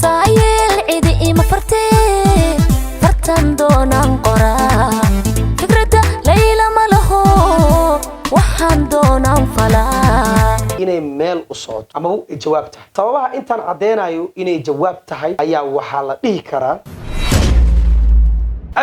Saayeel cidi ima fartee, fartan doonaan qoraa. Fikradda layla ma laho, waxaan doonaan falaa. Inay meel u socoto ama ay jawaab tahay. Sababaha intaan caddeynayo inay jawaab tahay ayaa waxaa la dhihi karaa.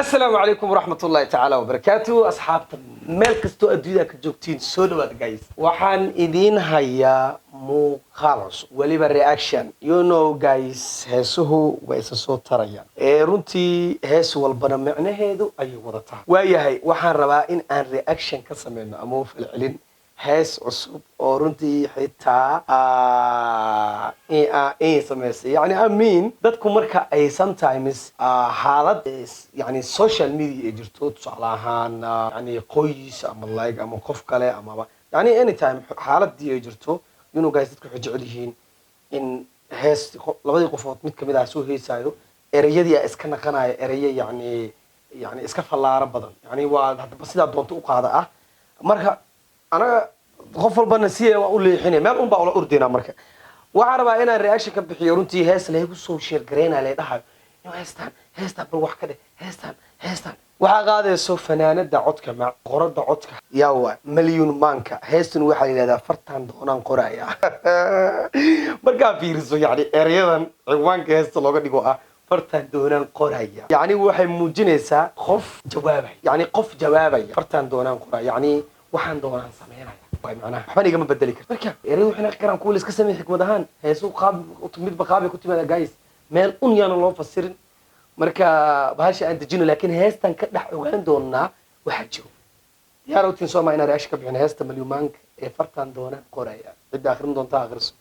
Asalaamu calaykum waraxmat ullahi tacaala wabarakaatu. Asxaabta meel kastoo adduunyada ka joogtiin, soo dhawaad guys. Waxaan idiin hayaa muuqaal cusub, weliba reaction. You know guys, heesuhu waa isa soo tarayaan. Ee runtii hees walbana micnaheedu ayay wadataa. Waayahay, waxaan rabaa in aan reaction ka sameyno ama u falcelin hees cusub oo runtii xitaa samaysay. Yani I mean, dadku marka ay sometimes xaalad yani social media ay jirto, tusaale ahaan yani qoys ama like ama qof kale amaba yani anytime xaaladii ay jirto, you know guys, dadku waxay jecel yihiin in hees labadii qofood mid kamid ah soo heesaayo, ereyadii a iska naqanayo ereye yani iska fallaaro badan, yani waa haddaba sidaa doonto u qaada ah. Marka anaga qof walbana si waa u leexinay, meel un baa ula ordaynaa. Marka waxaan rabaa inaan reaction ka bixiyo runtii hees laygu soo share gareynaya, lay dhahayo heestaan, heestaan bal wax ka dheh, heestaan, heestaan waxaa qaadayso fanaanada codka ma qorada codka yawa Malyuun Maanka. Heestun waxaa la yidhahdaa "Fartaan Doonaan Qoraya". Markaa fiiriso yani ereyadan ciwaanka heesta looga dhigo ah "Fartaan Doonaan Qoraya", yani waxay muujinaysaa qof jawaabaya, yani qof jawaabaya. "Fartaan doonaan qoraya", yani waxaan doonaan sameynaya waay, macnaha waxbana igama bedeli karto. Marka ereyadu waxay naqi karaan kuwa la iska sameeyay xikmad ahaan. Heesu qaab midba qaabay ku timaada guys, meel un yaana loo fasirin. Marka bahasha aan dejino, laakiin heestan ka dhex ogaan doonaa waxaa jiro. Diyaar utiin sooma inaan reaction ka bixin heesta Malyumaanka ee "Fartaan Doonaan Qoraya"? Cidda akhrin doonta akhriso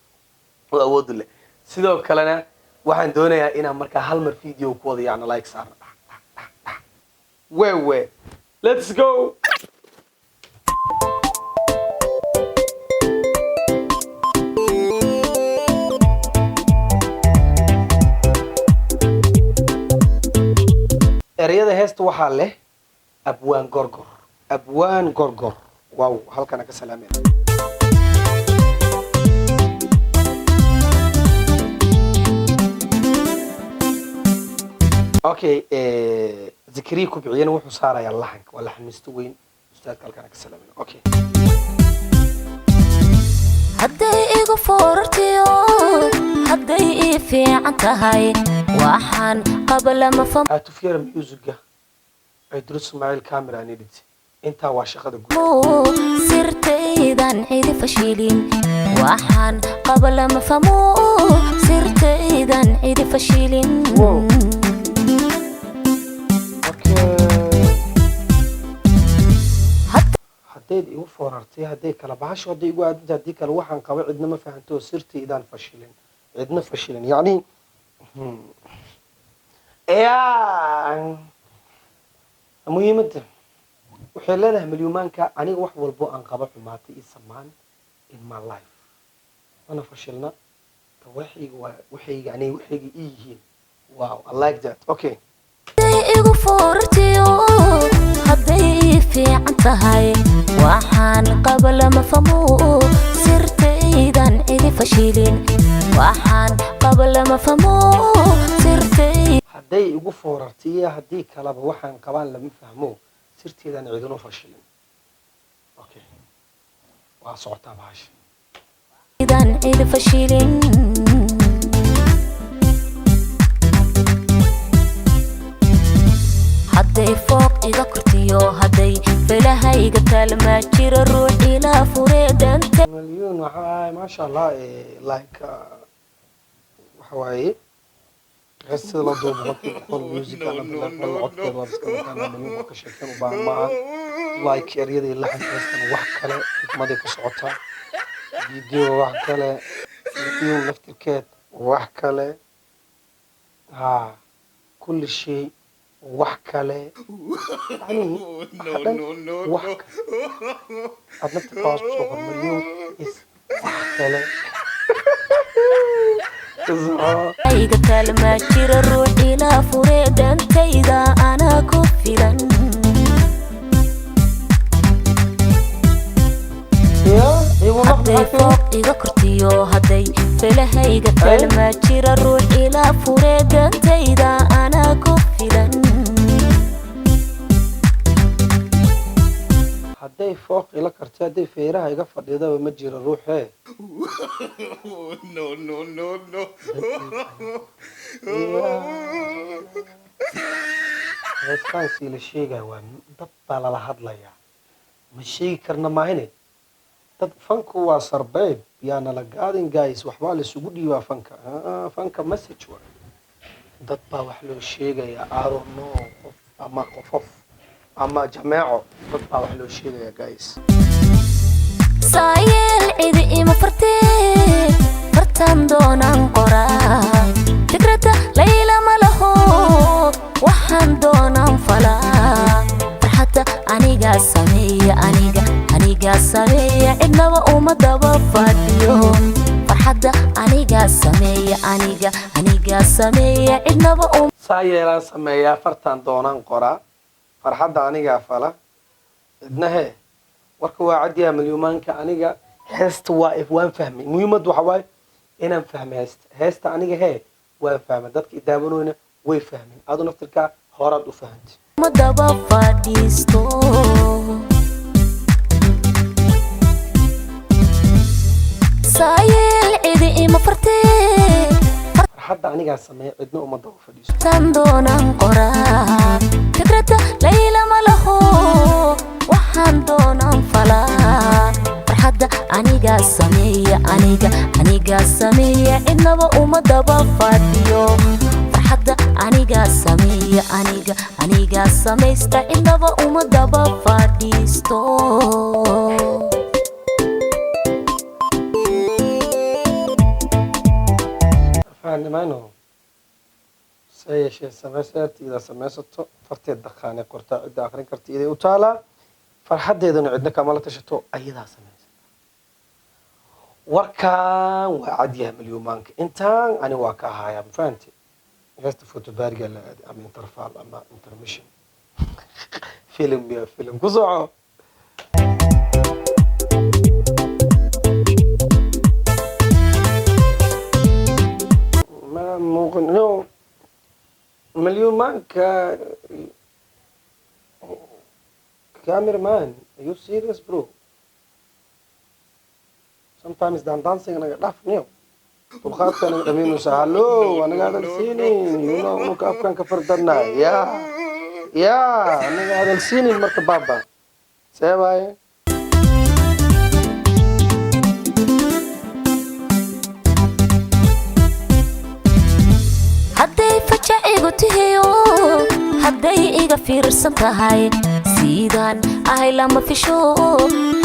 oo awood u leh. Sidoo kalena waxaan doonayaa inaan markaa hal mar video ku wada yacni like saarno. Wewe, let's go. Ereyada heesta waxaa leh Abwaan Gorgor. Abwaan Gorgor, wow, halkana ka salaameen. Okay, Zakariya Kubciyana wuxuu saarayaa laxanka, waa laxamiisto weyn ustaadka, halkana ka salaameen. Okay. Hadday igu foorartiyo, hadday ii fiican tahay, waxaan qaba lama Haatufyara musiga Idris Ismail, camera and edit, intaa waa shaqada guud. Famo sirtaydan cidi fashilin. Waxaan qaba lama famo, sirtaydan cidi fashilin. Wow. Okay, haddayd igu foorartay, hadday kala bahasho, hadday igu aadinta, haddii kale waxaan qaba cidna ma fahanto, sirtaydaan fashilin, cidna fashilin. Yacni ya muhiimadda waxay leedahay Malyumaanka: aniga wax walbo aan qaba, xumaatay iyo samaan in my life, mana fashilna. Waxayga waa waxayga, aniga waxayga ii yihiin. Wow, I like that. Okay. Hadday igu foorartiyo, hadday ii fiican tahay, waxaan qaba lama famo, sirtaydan cidi fashilin. Waxaan qaba lama famo, sirtay Hadday igu foorartay iyo haddii kaleba, waxaan qabaan lama fahmo, sirteedaan cidino fashilin. Okay, waa socotaa bahasha. Dan cidi fashilin. Hadday fooq iga kortiyo, hadday felahayga taalmaa jiro, ruux ilaa furee danta. Malyuun waxa waaye, maasha Allah, like waxa waaye hees sida loo duubo 100%. Music ana level, codkeeda waa iska naqaanaa. Malyuun waa ka sheekeen u baahan maaha. Like eryada iyo laxanka heestan wax kale, xikmaday ku socotaa. Video wax kale, Malyuun laftirkeed wax kale, ha kulli shay wax kale, yani waxa dhan wax kale aad naftirka hoos kusoo qor. Malyuun is wax kale. Ka soco. Iga taalmaa jiro, ruux ilaa furee dantayda, anaa ku filan. Ya igu Hadday naq. fooq iga kortiyo, hadday Felahayga talma jira ruux ila fure, dantayda anaa ku filan. Hadday fooq ila karto, hadday feeraha iga fadhidaba, ma jiro ruuxee. No, no, no, no. Heestaansi la sheegaya waa dad baa lala hadlayaa, ma sheegi karna maahine. Dad fanku waa sarbeeb, yaana la gaadin guys. Waxbaa la isugu dhiibaa fanka. Fanka message waa dad baa wax loo sheegayaa. I don't know, qof ama qofof ama jameeco, dad baa wax loo sheegaya guys. Saayeel cidi ima fartee, fartaan doonaan qoraa. Fikradda layla ma laho, waxaan doonaan falaa. Farxadda anigaa sameeya, aniga anigaa sameeya, cidnaba uma daba fadhiyo. Farxadda anigaa sameeya, aniga anigaa sameeya, cidnaba uma Saa yeelaan sameeyaa, fartaan doonaan qoraa, farxadda anigaa fala, cidna hee. Warka waa cadyaha malyuumaanka. Aniga heesta waa waan fahmay. Muhiimaddu waxa waaye inaan fahmay heesta. Heesta aniga hee waan fahmay, dadka idaawanooyna way fahmeen, adu naftirkaa horaad u fahantay. Ma daba fadhiisto. Saayeel cidi ima fartee, Farxadda anigaa sameeya, cidna uma daba fadhiisto. Tan doonaan qoraa. Fikradda layla ma laho, waxaan doonaan falaa. Farxadda anigaa sameeya, aniga anigaa sameeya, cidnaba uma daba fadhiyo. Farxadda anigaa sameeya, aniga anigaa samaysta, cidnaba uma daba fadhiisto. Fahannimayno se yeeshee samayseerta samaysato, farteed daqaanay qortaa, cidda akrin karta iday u taalaa. Farxaddeedana cidna kamala tashato, ayadaa samaysata. Warkaan waa cadyaha malyuumaanka. Intaan ani waa ka ahaaya, ma fahanti? Heesta fotobaariga la aaday ama interval ama intermission, film ya film ku soco. Ma muuqan no malyuumaanka. Cameraman, are you serious, bro? Sometimes dancing naga dhaaf niyo, dulqaadka naga dhamaynaysa. Hallo, anaga hadal siinin, you know, unuka afkan ka fardanaa ya ya anaga hadal siinin. Marka baaba see waaye? Hadday fajac igu tihiyo, hadday iga fiirsan tahay, siidaan ahay lama fisho,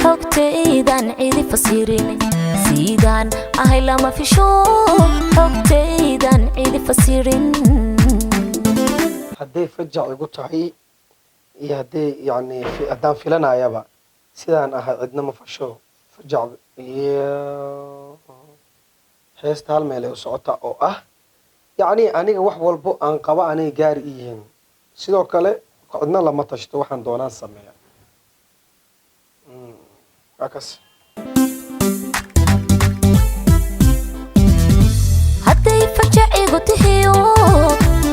xogtaydan cidi fasirin. Siidaan ahay lama fisho, xogtaydan cidi fasirin. Hadday fajac igu tahay iyo hadday yani haddaan filanayaba, sidaan ahay cidna ma fasho. Fajac iyo heesta hal meel ay u socota oo ah yacni aniga wax walbo aan qaba anay gaari i yihiin, sidoo kale cidna lama tashto, waxaan doonaan sameeya. Waa kas. Hadday fajac igu tihiyo,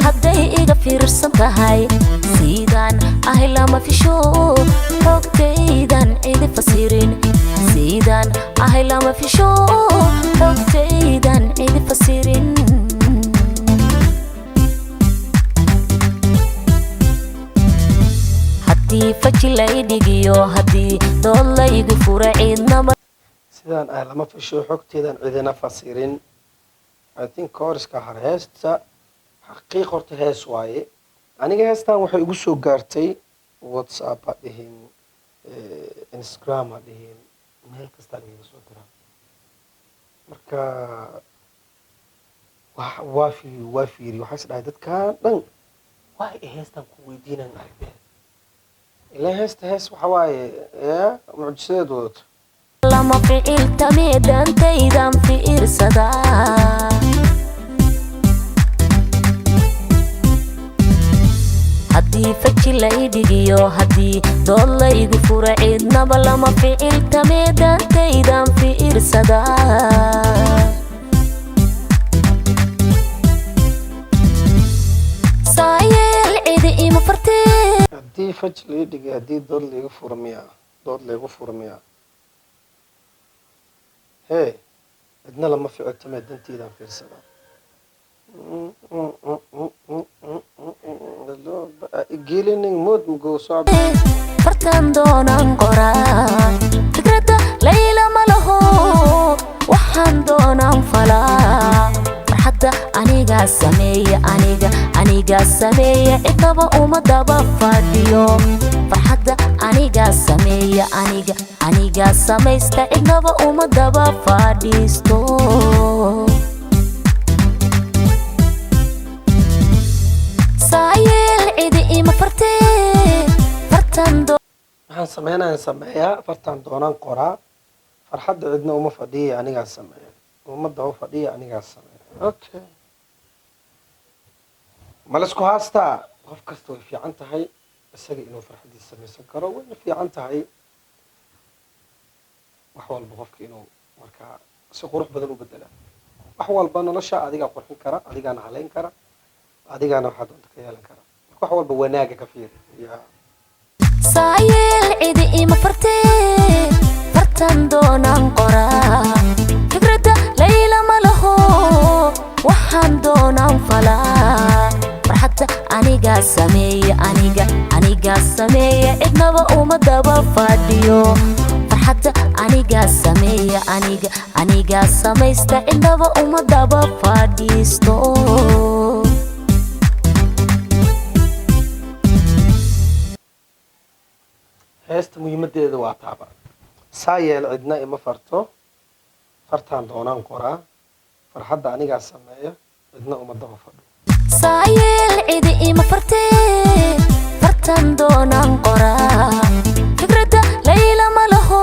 hadday iga fiirsan tahay, siidaan ahay lama fisho, xogtaydan cidi fasirin. Siidaan ahay lama fisho, xogtaydan cidi fasirin. Haddii faji lay dhigiyo, haddii dood laygu fura, ciidnaba Sidaan ah lama fisho, xogteedan cidina fasirin. I think chorus-ka har heesta xaqiiq horta hees waaye. Aniga heestan waxay igu soo gaartay WhatsApp ha dhihin, Instagram ha dhihin, meel kastaa lagaga soo diraa. Marka waa fiiri, waa fiiri, waxaa is dhahay dadkan dhan waa ay heestan ku weydiinaan aragteen ilaa heesta hees waxa waaye ya mucjisadeed wadato. Lama ficiltame, dantaydan fiirsadaa. Haddii faji lay dhigiyo, haddii dood laygu fura, ciidnaba lama ficiltame, dantaydan fiirsadaa. Haddii faj lii dhigay, haddii dood laiga furo miya, dood laygu furo miya, hee, cidna lama ficiltame, dantiidaan fiirsadaa. Gelinin mood mugoo socda. Fartan doonaan qoraa, fikradda layla ma laho, waxaan doonaan falaa. Farxadda anigaa sameeya, aniga, anigaa sameeya, cidnaba uma daba fadhiyo. Farxadda anigaa sameeya, aniga, anigaa samaysta, cidnaba uma daba fadhiisto. Saayeel cidi ima fartee, fartan. Waxaan sameynayaan sameeyaa, fartaan doonaan qoraa, farxadda cidna uma fadhiya, anigaa sameeya, ummadda u fadhiya, anigaa sameeya. Okay, ma laisku haastaa? Qof kasta way fiican tahay isaga inuu farxaddiisa samaysan karo, wayna fiican tahay wax walba qofka inuu markaa si qurux badan u bedela. Wax walba nolosha adigaa qurxin kara, adigaana haleyn kara, adigaana waxaa doonta ka yeelan kara. Marka wax walba wanaaga ka fiiri ya. Saayeel cidi ima fartee, fartan doonaan qoraa, fikradda layla ma laho, waxaan doonaan falaa. Farxadda anigaa sameeya, aniga, anigaa sameeya, cidnaba uma daba fadhiyo. Farxadda anigaa sameeya, aniga, anigaa samaysta, cidnaba uma daba fadhiisto. Heesta muhiimadeeda waa taaba. Saa yeel cidna ima farto, fartaan doonaan qoraa, farxadda anigaa sameeya, cidna uma daba fadho. Saayeel cidi ima fartee, fartan doonaan qoraa, fikradda layla ma laho,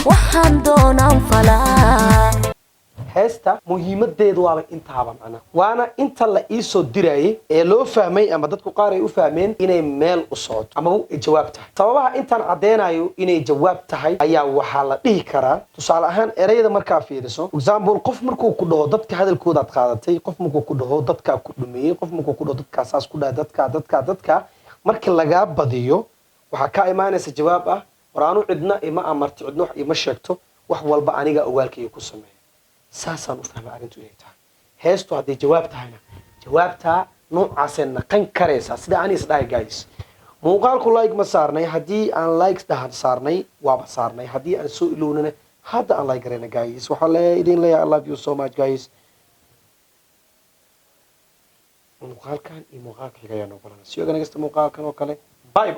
waxaan doonaan falaa. Heesta muhiimadeedu waaba intaaba macnaha, waana inta la iisoo dirayay ee loo fahmay ama dadku qaar ay u fahmeen inay meel u socoto amaba ay jawaab tahay. Sababaha intaan caddeynayo inay jawaab tahay ayaa waxaa la dhihi karaa, tusaale ahaan, ereyada markaa fiiriso, example, qof markuu ku dhaho dadka hadalkoodaad qaadatay, qof markuu ku dhaho dadkaa ku dhumeeyey, qof markuu ku dhaho dadkaa saas ku dhahay, dadkaa, dadkaa, dadkaa, markii lagaa badiyo waxaa kaa imaanaysa jawaab ah: war anu cidna ima amarto, cidna wax ima sheegto, wax walba aniga ogaalkayga ku sameeya. Saasaan u fahmay arrintu inay tahay. Heestu hadday jawaab tahayna, jawaabtaa noocaasay naqan karaysaa, sida ani isdhahay. Guys, muuqaalku like ma saarnay? Haddii aan likes dhahan saarnay, waaba saarnay. Haddii aan soo ilownana, hadda aan like garayna. Guys, waxaa le idin leeyahay, I love you so much, guys. Muuqaalkan iyo muuqaalka xiga ayaa noqonana. See you next muuqaalkan oo kale. Bye bye.